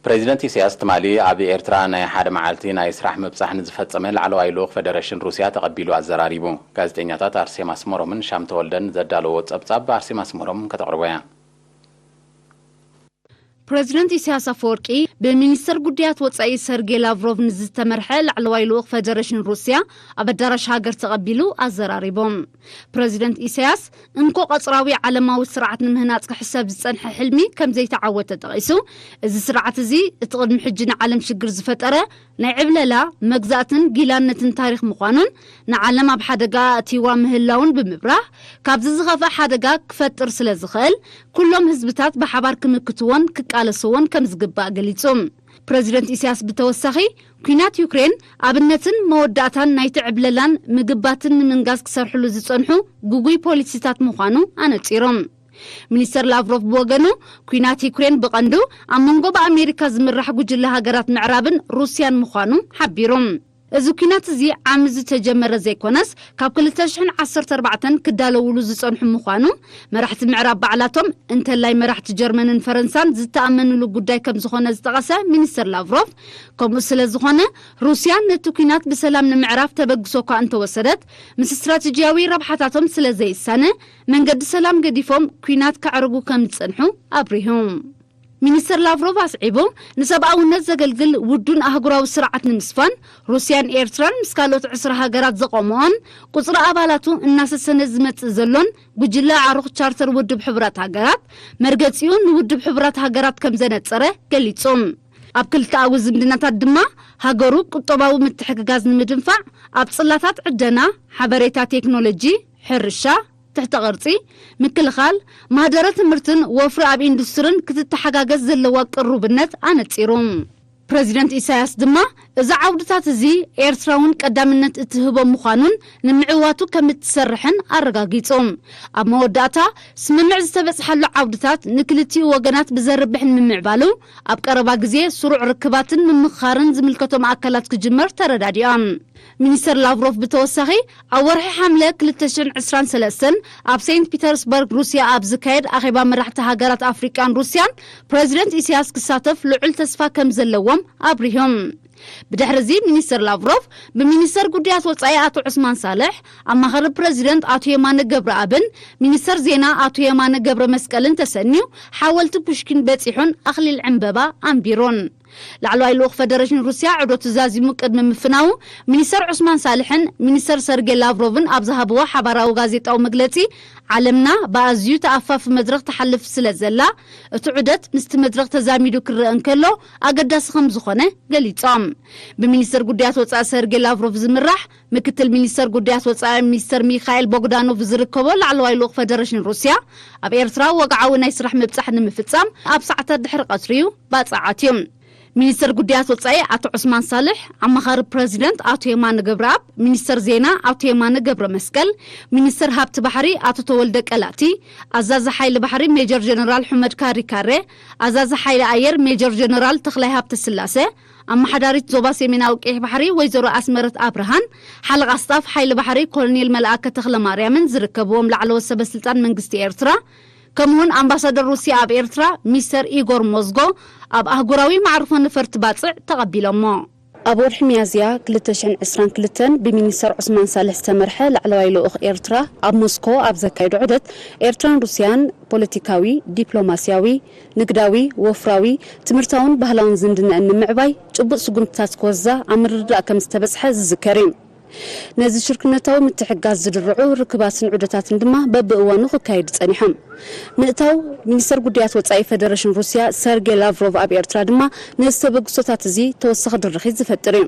ፕሬዚደንት ኢሳያስ ትማሊ ኣብ ኤርትራ ናይ ሓደ መዓልቲ ናይ ስራሕ ምብጻሕ ንዝፈጸመ ላዕለዋይ ልኡኽ ፈደረሽን ሩስያ ተቐቢሉ ኣዘራሪቡ። ጋዜጠኛታት ኣርሴማ ኣስመሮምን ሻም ተወልደን ዘዳለዎ ጸብጻብ ኣርሴማ ኣስመሮም ከተቕርቦ እያ። ፕሬዚደንት ኢሳያስ ኣፈወርቂ ብሚኒስተር ጉዳያት ወጻኢ ሰርጌ ላቭሮቭ ንዝተመርሐ ላዕለዋይ ልኡኽ ፈደረሽን ሩስያ ኣብ ኣዳራሽ ሃገር ተቐቢሉ ኣዘራሪቦም። ፕሬዚደንት ኢሳያስ እንኮ ቀጽራዊ ዓለማዊ ስርዓት ንምህናጽ ክሕሰብ ዝጸንሐ ሕልሚ ከም ዘይተዓወተ ጠቒሱ፣ እዚ ስርዓት እዚ እቲ ቅድሚ ሕጂ ንዓለም ሽግር ዝፈጠረ ናይ ዕብለላ፣ መግዛእትን ጊላነትን ታሪኽ ምዃኑን ንዓለም ኣብ ሓደጋ ኣእትይዋ ምህላውን ብምብራህ፣ ካብዚ ዝኸፍእ ሓደጋ ክፈጥር ስለ ዝኽእል፣ ኩሎም ህዝብታት ብሓባር ክምክትዎን ክቃለስዎን ከም ዝግባእ ገሊጹ። ፕሬዚደንት ኢሳያስ ብተወሳኺ፣ ኲናት ዩክሬን ኣብነትን መወዳእታን ናይቲ ዕብለላን ምግባትን ንምንጋስ ክሰርሕሉ ዝጸንሑ ግጉይ ፖሊሲታት ምዃኑ ኣነጺሮም። ሚኒስተር ላቭሮቭ ብወገኑ፣ ኲናት ዩክሬን ብቐንዱ ኣብ መንጎ ብኣሜሪካ ዝምራሕ ጉጅለ ሃገራት ምዕራብን ሩስያን ምዃኑ ሓቢሩ። እዚ ኲናት እዚ ዓሚ ዝተጀመረ ዘይኮነስ፣ ካብ ክልተ ሽሕን ዓሰርተ ኣርባዕተን ክዳለውሉ ዝጸንሑ ምዃኑ፣ መራሕቲ ምዕራብ ባዕላቶም፣ እንተላይ መራሕቲ ጀርመንን ፈረንሳን ዝተኣመንሉ ጉዳይ ከም ዝኾነ ዝጠቐሰ ሚኒስተር ላቭሮቭ፣ ከምኡ ስለ ዝኾነ፣ ሩስያ ነቲ ኲናት ብሰላም ንምዕራፍ ተበግሶ እኳ እንተወሰደት፣ ምስ ስትራተጂያዊ ረብሓታቶም ስለ ዘይሳነ፣ መንገዲ ሰላም ገዲፎም ኲናት ከዕርጉ ከም ዝጸንሑ ኣብሪሁ። ሚኒስተር ላቭሮቭ ኣስዒቡ፣ ንሰብኣውነት ዘገልግል ውዱን ኣህጉራዊ ስርዓት ንምስፋን፣ ሩስያን ኤርትራን ምስ ካልኦት ዕስራ ሃገራት ዘቆምኦን ቁጽሪ ኣባላቱ እናሰሰነ ዝመጽእ ዘሎን ጉጅለ ዓሩኽ ቻርተር ውድብ ሕቡራት ሃገራት፣ መርገጺኡ ንውድብ ሕቡራት ሃገራት ከም ዘነጸረ ገሊጹ። ኣብ ክልተኣዊ ዝምድናታት ድማ፣ ሃገሩ ቁጠባዊ ምትሕግጋዝ ንምድንፋዕ፣ ኣብ ጽላታት ዕደና፣ ሓበሬታ ቴክኖሎጂ፣ ሕርሻ፣ ትሕተ ቅርጺ፣ ምክልኻል፣ ማህደረ ትምህርትን ወፍሪ ኣብ ኢንዱስትርን ክትተሓጋገዝ ዘለዋ ቅሩብነት ኣነጺሩ። ፕረዚደንት ኢሳያስ ድማ፣ እዚ ዓውድታት እዚ ኤርትራ እውን ቀዳምነት እትህቦ ምዃኑን ንምዕዋቱ ከም እትሰርሕን ኣረጋጊጹ። ኣብ መወዳእታ፣ ስምምዕ ዝተበጽሓሉ ዓውድታት ንክልቲኡ ወገናት ብዘርብሕን ምምዕባሉ፣ ኣብ ቀረባ ግዜ ስሩዕ ርክባትን ምምኽኻርን ዝምልከቶም ኣካላት ክጅመር ተረዳዲኦም። ሚኒስተር ላቭሮቭ ብተወሳኺ፣ ኣብ ወርሒ ሓምለ ክልተ ሽሕን ዕስራን ሰለስተን ኣብ ሴንት ፒተርስበርግ ሩስያ ኣብ ዝካየድ ኣኼባ መራሕቲ ሃገራት ኣፍሪቃን ሩስያን ፕረዚደንት ኢሳያስ ክሳተፍ ልዑል ተስፋ ከም ዘለዎም ኣብሪሆም። ብድሕሪ እዚ ሚኒስተር ላቭሮቭ ብሚኒስተር ጉዳያት ወጻኢ ኣቶ ዑስማን ሳልሕ፣ ኣማኻሪ ፕረዚደንት ኣቶ የማነ ገብረኣብን ሚኒስተር ዜና ኣቶ የማነ ገብረ መስቀልን ተሰንዩ ሓወልቲ ፑሽኪን በጺሑን ኣኽሊል ዕምበባ ኣንቢሩን። ላዕለዋይ ልኡኽ ፈደረሽን ሩስያ ዑደቱ ዛዚሙ ቅድሚ ምፍናዉ፣ ሚኒስተር ዑስማን ሳልሕን ሚኒስተር ሰርጌ ላቭሮቭን ኣብ ዝሃብዎ ሓባራዊ ጋዜጣዊ መግለጺ፣ ዓለምና ብኣዝዩ ተኣፋፊ መድረኽ ትሓልፍ ስለ ዘላ፣ እቲ ዑደት ምስቲ መድረኽ ተዛሚዱ ክረአ እንከሎ ኣገዳሲ ከም ዝኾነ ገሊጾም። ብሚኒስተር ጉዳያት ወጻኢ ሰርጌ ላቭሮቭ ዝምራሕ ምክትል ሚኒስተር ጉዳያት ወጻኢ ሚኒስተር ሚካኤል ቦግዳኖቭ ዝርከቦ ላዕለዋይ ልኡኽ ፈደረሽን ሩስያ ኣብ ኤርትራ ወግዓዊ ናይ ስራሕ ምብጻሕ ንምፍጻም ኣብ ሰዓታት ድሕሪ ቀትሪ እዩ ባጽዕ ኣትዩ። ሚኒስተር ጉዳያት ወጻኢ ኣቶ ዑስማን ሳልሕ፣ ኣማኻሪ ፕረዚደንት ኣቶ የማነ ገብረኣብ፣ ሚኒስተር ዜና ኣቶ የማነ ገብረ መስቀል፣ ሚኒስተር ሃብቲ ባሕሪ ኣቶ ተወልደ ቀላቲ፣ ኣዛዚ ሓይሊ ባሕሪ ሜጀር ጀነራል ሑመድ ካሪካሬ፣ ኣዛዚ ሓይሊ ኣየር ሜጀር ጀነራል ተኽላይ ሃብተ ስላሰ፣ ኣመሓዳሪት ዞባ ሰሜናዊ ቀይሕ ባሕሪ ወይዘሮ ኣስመረት ኣብርሃን ሓለቓ ስታፍ ሓይሊ ባሕሪ ኮሎኔል መልኣከ ተኽለማርያምን ዝርከብዎም ላዕለዎት ሰበ ስልጣን መንግስቲ ኤርትራ፣ ከምኡውን ኣምባሳደር ሩስያ ኣብ ኤርትራ ሚስተር ኢጎር ሞዝጎ ኣብ ኣህጉራዊ መዕርፎ ነፈርቲ ባጽዕ ተቐቢሎሞ። ኣብ ወርሒ ሚያዝያ ክልተ ሽሕን ዕስራን ክልተን ብሚኒስተር ዑስማን ሳልሕ ዝተመርሐ ላዕለዋይ ልኡኽ ኤርትራ ኣብ ሞስኮ ኣብ ዘካየዶ ዑደት፣ ኤርትራን ሩስያን ፖለቲካዊ፣ ዲፕሎማስያዊ፣ ንግዳዊ፣ ወፍራዊ፣ ትምህርታውን ባህላውን ዝምድናኣን ንምዕባይ ጭቡጥ ስጉምትታት ክወስዳ ኣብ ምርድዳእ ከም ዝተበጽሐ ዝዝከር እዩ። ነዚ ሽርክነታዊ ምትሕግጋዝ ዝድርዑ ርክባትን ዑደታትን ድማ በብእዋኑ ክካየዱ ጸኒሖም። ምእታው ሚኒስተር ጉዳያት ወጻኢ ፈደረሽን ሩስያ ሰርጌ ላቭሮቭ ኣብ ኤርትራ ድማ ነዚ ተበግሶታት እዚ ተወሳኺ ድርኺት ዝፈጥር እዩ።